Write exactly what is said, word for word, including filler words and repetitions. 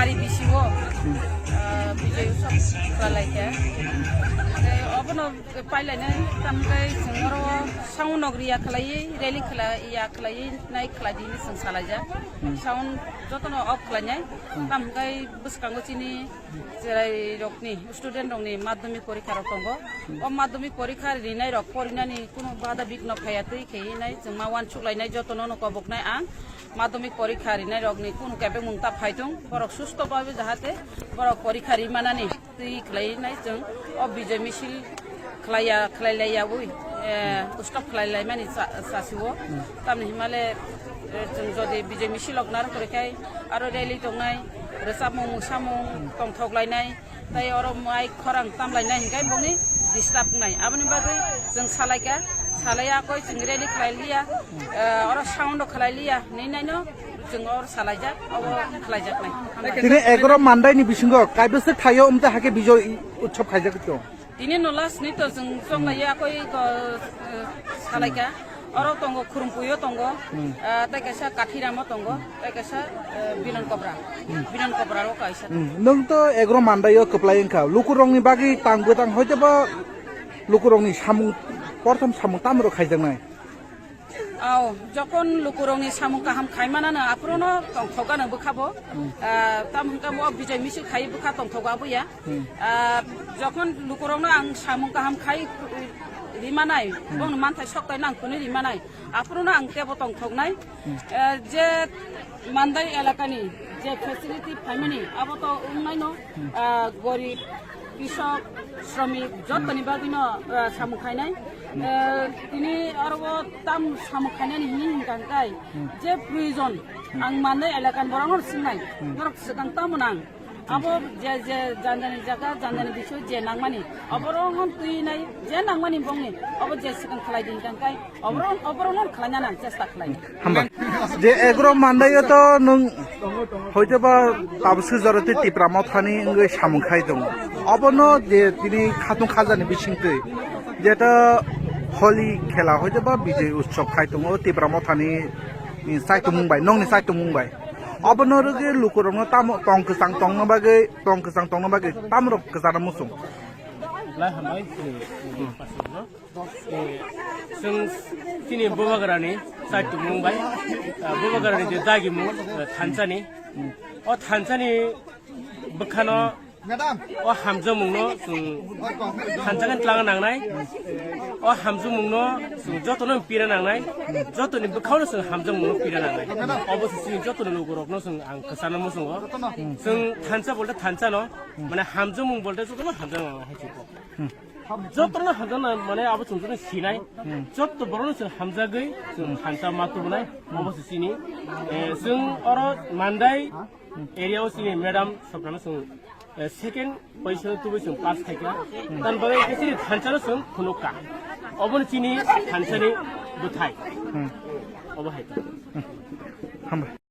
Ari bisingo, ah, Bijay Utsav khwlai kha. Tei obono pailainai tamkhe chwng oro sound rok riya khlaiwi, rally khlai, ya khlaiwi nai khlai di hinwi chwng salaijak. Hmm. Sound jotono off khlainai. Hmm. Tamkhe bwskango chini cherai rokni, student rokni madhyamik porikha rok tongo. Hmm. O madhyamik porikha rinai rok porinani kunu bada bigno phaiya twi khe hinai chwng ma uansuk lainai jotono no koboknai ang. Madhyamik porikha rinai rokni kunu kebengmung ta phaitung, borok susto babe jahate borok porikha rimanani twi khlainai chwng o Bijay misil khlaiya, khlailaiyawi, eh, stop khlailaimani cha-, chasio. Hmm. Tamni himale, eh, chwng jodi Bijay misil rok narwk rwkhai aro rally tongnai, rwchapmung, mwsamung tongthok lainai, tei oro mai khorang tamlainai hinkhe bongni disturb wngnai. Aboni bagwi chwng salaikha, salaiya koi chwng rally khlai liya, eh, oro sound khlai liya hinwi naino chwng oro salaijak, obo khlaijaknai. Hambai. Tini egaro mandaini bisingo kaibwswk thaio, umtwi hakhe Bijay Utsav khaijak tong? Tini no last ni to chwng chonglaiya koi ko, eh, salaikha. Oro tongo, Khurumpuio tongo, hmm, ah, tei kaisa Kathiramo tongo, tei kaisa, eh, Binon Kobra. Hmm. Binon Kobra o kaisa. Hmm. Nwng to egro mandaio kwplai wngkha. Lukurokni bagwi tang bwtang hoite ba lukurokni samung, porthom samung tamo rok khaijaknai? Ao, jokon lukurokni samung kaham khaimanano aphuru no tongthok gana bwkhabo. Hmm. Ah, tamo hwnkha bo Bijay misil khai bwkha tongthok aboya. Hmm. Ah, jokhon lukurokno ang samung kaham khai rimanai, hmm, bongni manthai soktai nang hwnwi rimanai, aphuru-no ang tebo tongthoknai. Hmm. Ah, je Mandai elakani je facility phaimani, abo to wngnaino, hmm, ah, gorib, krishok, sromik, jottoni bagwino, ah, samung khainai. Hmm. Ah, tini aro tam samung khainani hini hwnkha hwnkhe, hmm, je proyojon, hmm, ang Mandai elakani borokno swngnai, hmm, norok swkang tamo nang? Abo je, je janjani jaga, janjani bisoi je nangmani, oborok no twi nai, je nangmani bongni, obo je swkang khlai di hwnkha khe, oborok, oborok no khlaina nang chesta khlai. Hamba. Je egro mandaio to nwng hoito ba tabuk sujaro tei Tipra Mothani wngwi samung khai tongo. Obono je tini khatung khajani bisingtwi, jeta Holi khela hoito ba Bijay Utsav khai tongo Tipra Mothani, ni saitomung bai, nokni saitomung bai. Obono rwgwi lukurokno tamo tong kwchang tongna bagwi, tong kwchang tongna bagwi tamrok kwchana muchung. Lai hambai, eh, eh, pastor no. Eh, chwng chini Bubagrani saitomung bai, ah, Bubagrani je dagimung, eh, thansani. O thansani bwkhano o hamjakmungno chwng thansa khe twlangna nangnai. O hamjakmungno chwng jotono pira nangnai. Jotoni bwkhao chwng hamjakmungno pira nangnai. Obo se chini jotoni lukurokno chwng ang kwchana muchungo. Chwng thansa bolte thansa no, mane hamjakmung bolte jotono hamjakmung nangnai hai se. Jotono hamjakna mane abo chwng jotono sinai. Jotto borokno chwng hamjagwi chwng thansa ma tubunai. Obo se chini, eh, chwng oro Mandai area o chini madam Sopnano chwng, eh, second position tubui chwng pass khaikha. Tan bagwi khe chini thansa no chwng phunukka. Obono chini thansa ni bwthai. Hmm. Obo hai ta. Hmm. Hambai.